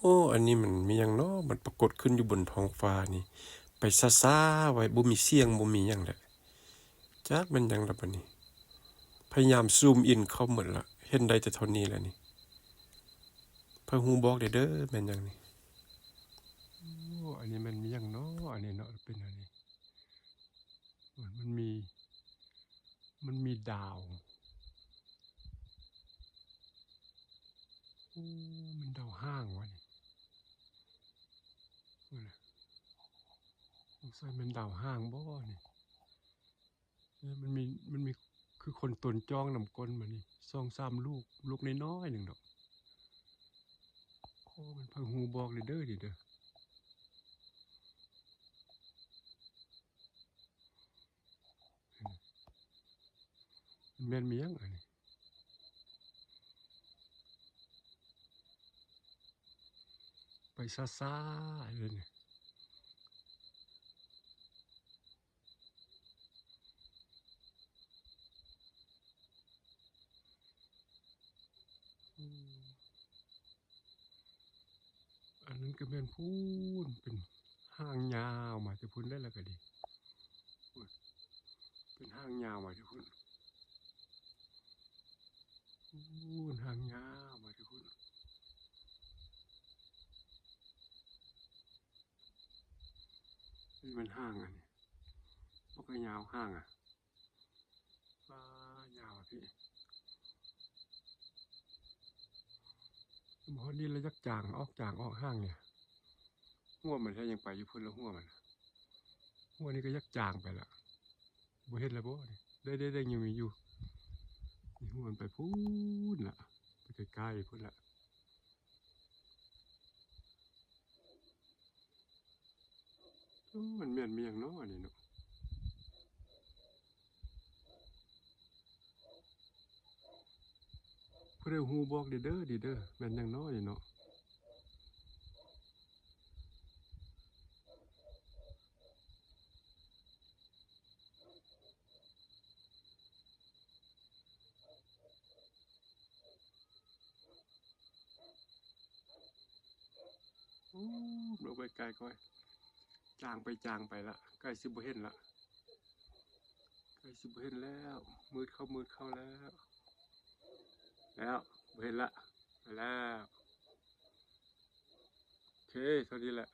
ໂອ້ ອັນນີ້ມັນມີຫຍັງເນາະ ມັນປາກົດຂຶ້ນຢູ່ບົນທ້ອງຟ້ານີ້ ໄປຊ້າໆໄວ້ ບໍ່ມີສຽງ ບໍ່ມີຫຍັງແຫຼະ ຈັກແມ່ນຫຍັງລະບາດນີ້. ພະຍາຍາມຊູມອິນເຂົ້າໝົດລະ ເຫັນໄດ້ແຕ່ເທົ່ານີ້ລະນີ້. ໃຜຮູ້ບອກແດ່ເດີ ແມ່ນຫຍັງນີ້? ໂອ້ ອັນນີ້ແມ່ນມີຫຍັງເນາະ ອັນນີ້ເນາະ ເປັນອັນນີ້ ມັນມີ ມັນມີດາວ. ໂອ້ ແມ່ນດາວຮ້າງວະນີ້ ເບິ່ງນະ ສົງໄສແມ່ນດາວຮ້າງບໍ່ນີ້. ເອີ ມັນມີ ມັນມີຄືຄົນຕົນຈ້ອງນຳກົ້ນມານີ້ ສອງສາມລູກ ລູກນ້ອຍໆໜຶ່ງດອກ. ໂອ້ ມັນໃຜຮູ້ບອກແດ່ເດີນີ້ເດີ. ມັນແມ່ນມີຫຍັງອັນນີ້ ໄປຊ້າໆເລີຍນີ້. ອືມ ອັນນັ້ນກໍແມ່ນພຸ້ນ ເປັນຫາງຍາວມາແຕ່ພຸ້ນແລ້ວ ແລ້ວກໍດີ ເປັນຫາງຍາວມາແຕ່ພຸ້ນ ພຸ້ນ ຫາງຍາວມາແຕ່ພຸ້ນ. ນີ້ມັນຫາງອັນນີ້ ບໍ່ຄ່ອຍຍາວຫາງອະ ປ້າ ຍາວອະພີ່. ມາຮອດນີ້ລະຢາກຈາງອອກ ຈາງອອກຫາງນີ້ ຫົວມັນແທ້ຍັງໄປຢູ່ພຸ້ນລະ ຫົວມັນ ຫົວນີ້ກໍຢາກຈາງໄປລະ ບໍ່ເຫັນລະບໍ່ນີ້ ໄດ້ ໄດ້ ໄດ້ ຍັງມີຢູ່ ມີຫົວມັນໄປພຸ້ນລະ ໄປໃກ້ໆພຸ້ນລະ. ໂອ້ ມັນແມ່ນມີຫຍັງເນາະອັນນີ້ເນາະ ຜູ້ໃດຮູ້ບອກແດ່ເດີ ດີເດີ ແມ່ນຫຍັງເນາະນີ້ເນາະ. ໂອ້ ລົງໄປໄກກ່ອຍ ຈາງໄປ ຈາງໄປລະ ໃກ້ຊິບໍ່ເຫັນລະ ໃກ້ຊິບໍ່ເຫັນແລ້ວ ມືດເຂົ້າ ມືດເຂົ້າແລ້ວ ແລ້ວ ບໍ່ເຫັນລະ ໄປແລ້ວ. ໂອເຄ ເທົ່ານີ້ແຫຼະ